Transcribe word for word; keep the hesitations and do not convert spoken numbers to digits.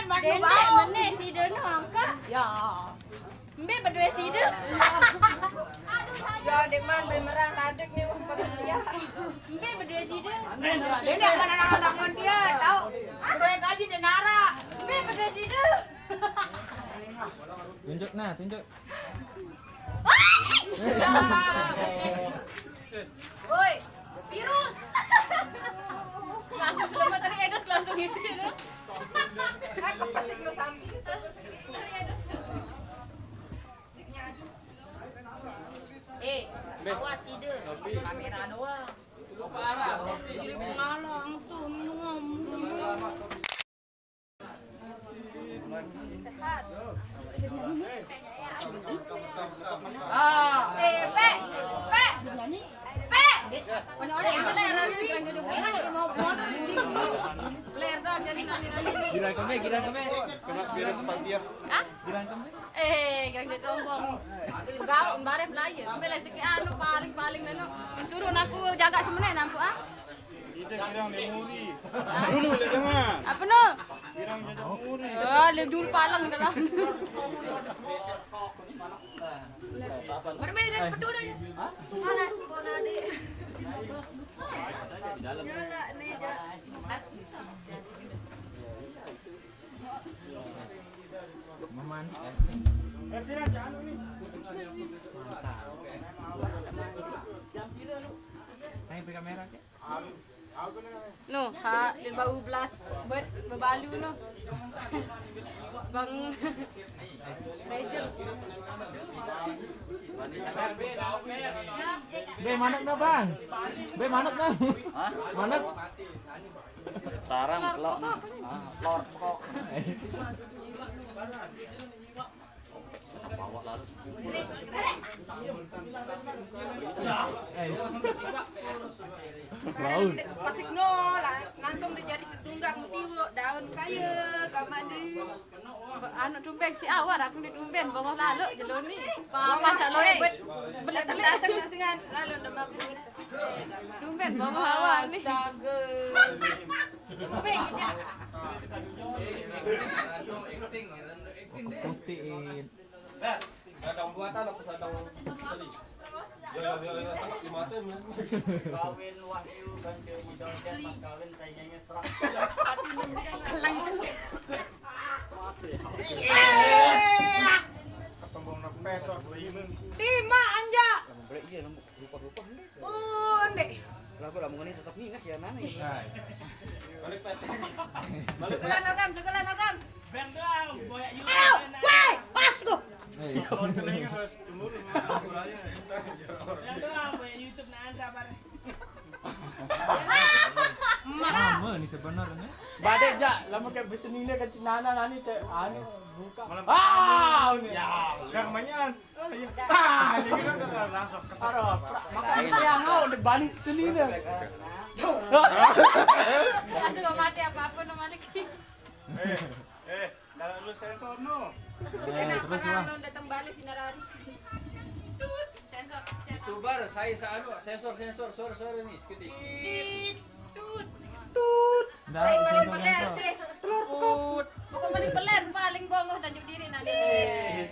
Dendek meneh side no angka. Ya. Mbe bedue side. Ya, dek man, be merah ladek ni wong manusia. Mbe bedue side. Dendek mana anak-anak dia tahu. Bedue gaji denara. Mbe bedue side. Tunjuk nah, tunjuk. Woi, virus. Langsung selamat dari Edos langsung isi no. Aku pasti kena sambil. Dari Edos. Eh, awas ide. Kamera doang. Parah. Malang tuh ngomong. Ah. Eh, Pe, Pe, Pe. Oleh-oleh, oleh, oleh, oleh, oleh, mau, mau, mau, ler doang, jadi sini, sini. Giliran kembe, giliran kembe. Kena virus pantia. Hah? Giliran kembe. Eh, giliran dia sombong. Gaul, bare player. Kembe lagi siki anu, paling, paling, anu. Suruh aku jaga semenit, nampu, ah. Ide girang le muri. Dulu le jangan. Apa no? Girang jajan muri. Oh, le dulu palang dah lah. Bermain dan pedu dah. Mana sempurna dek? Nyala nih, ja. Memanik asing. Mantap. Ayo, beri kamera, Cek. No, ha, dia bau belas, bet, bebalu, no. Bang Rachel. Be, manuk no, Bang? Be, manuk no? Hah? Manuk? Sekarang telok. Ah, telor kok. Bawa lalu. Eh. Laun. Pasik no lah, langsung dijadi tetunggang tiwo daun kaye kamandi. Anu tumben si awak aku di tumben bongoh lalu jelo ni. Papa salo bet belet-belet. Datang nak singan lalu ndak mampu. Tumben bongoh awak ni. Astaga. Putihin. Sadang buatan apa sadang seli? Ya, ya, ya, ya, tangkap di mata. Kawin Wahyu kan cewek hijau kan pas kawin tanyanya serak. Ketembung nepes waktu ini. Lima anja. Lembek iya, lembek. Lupa-lupa. Oh, ndek. Lah, aku lamun ini tetap ngingas ya, nana ya. Nice. Balik, Pak. Balik, Pak. Segelan logam, segelan logam. Bang doang, boyak YouTube. Ayo, weh, pas tuh. Eh, iya. Kalau kena ingat, Mas, cemburu, Mas. Bang doang, boyak YouTube nah, Andra, Pak. Mama nih sebenarnya. Badek, Jak, lama kayak besenina kan cenana nani teh, anu, buka. Ah, ini. Ya, udah kemanyan. Oh, iya. Ah, ini kan udah langsung kesel. Aduh, pra-, makanya saya mau udah balik sini deh. Langsung mati apa-apa namanya. Eh, eh, kalau lu sensor no. Eh, terus lah. Lu datang balik sini hari. Tut, sensor, sensor. YouTuber, saya selalu sensor, sensor, suara, suara nih, seketik. Tit, tut. Tut. Dah, saya paling sensor, peler, sensor. Tut. Pokoknya paling peler, paling bongoh dan diri nanti. Eh.